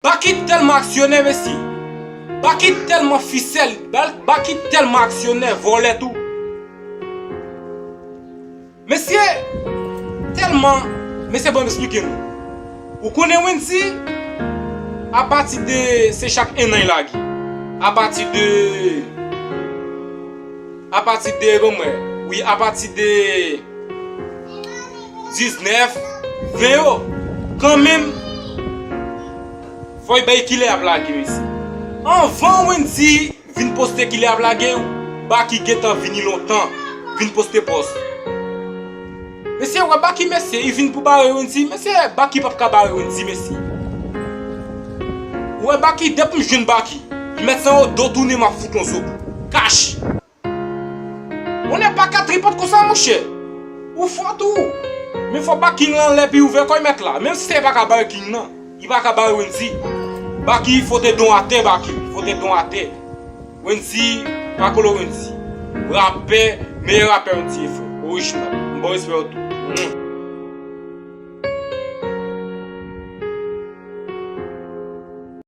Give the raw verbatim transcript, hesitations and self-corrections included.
Baky tèlman aksyonè, mesye. Baky tèlman fisèl. Ba- Baky tèlman aksyonè, vòlè tou. Mesye, tèlman, mesye, bon, m esplike nou. Ou konnen Wendy, apati de, se chak en an y lage. Apati de, apati de, bon, mwen, wi, apati de diznèf, ven yo, kanmenm, fò y bay kilè y ap lage, mesye. Anvan Wendy vin poste kilè y ap lage, Baky gentan vini lontan, vin poste pòs. Mesye, wè Baky, mesye, li vin pou bare Wendy, mesye, Baky p ap ka bare Wendy, mesye. Ou wè Baky, depi m jwenn Baky, li mèt sa o do tounen, m ap fout yon zo pou kach. On n'est pas quatre tripot konsa, monchè. Ou fò tou. Men fò Baky anlè pi ouvè kò y mèt la. Menm si se pa ka bare King nan, li pa ka bare Wendy. Baky, fote don atè, Baky, fote don atè. Wendy, pa kolo Wendy. Rapè, meyè rapè Wendy ye, frè. Orijinal. M ba w respè w tou. Mm.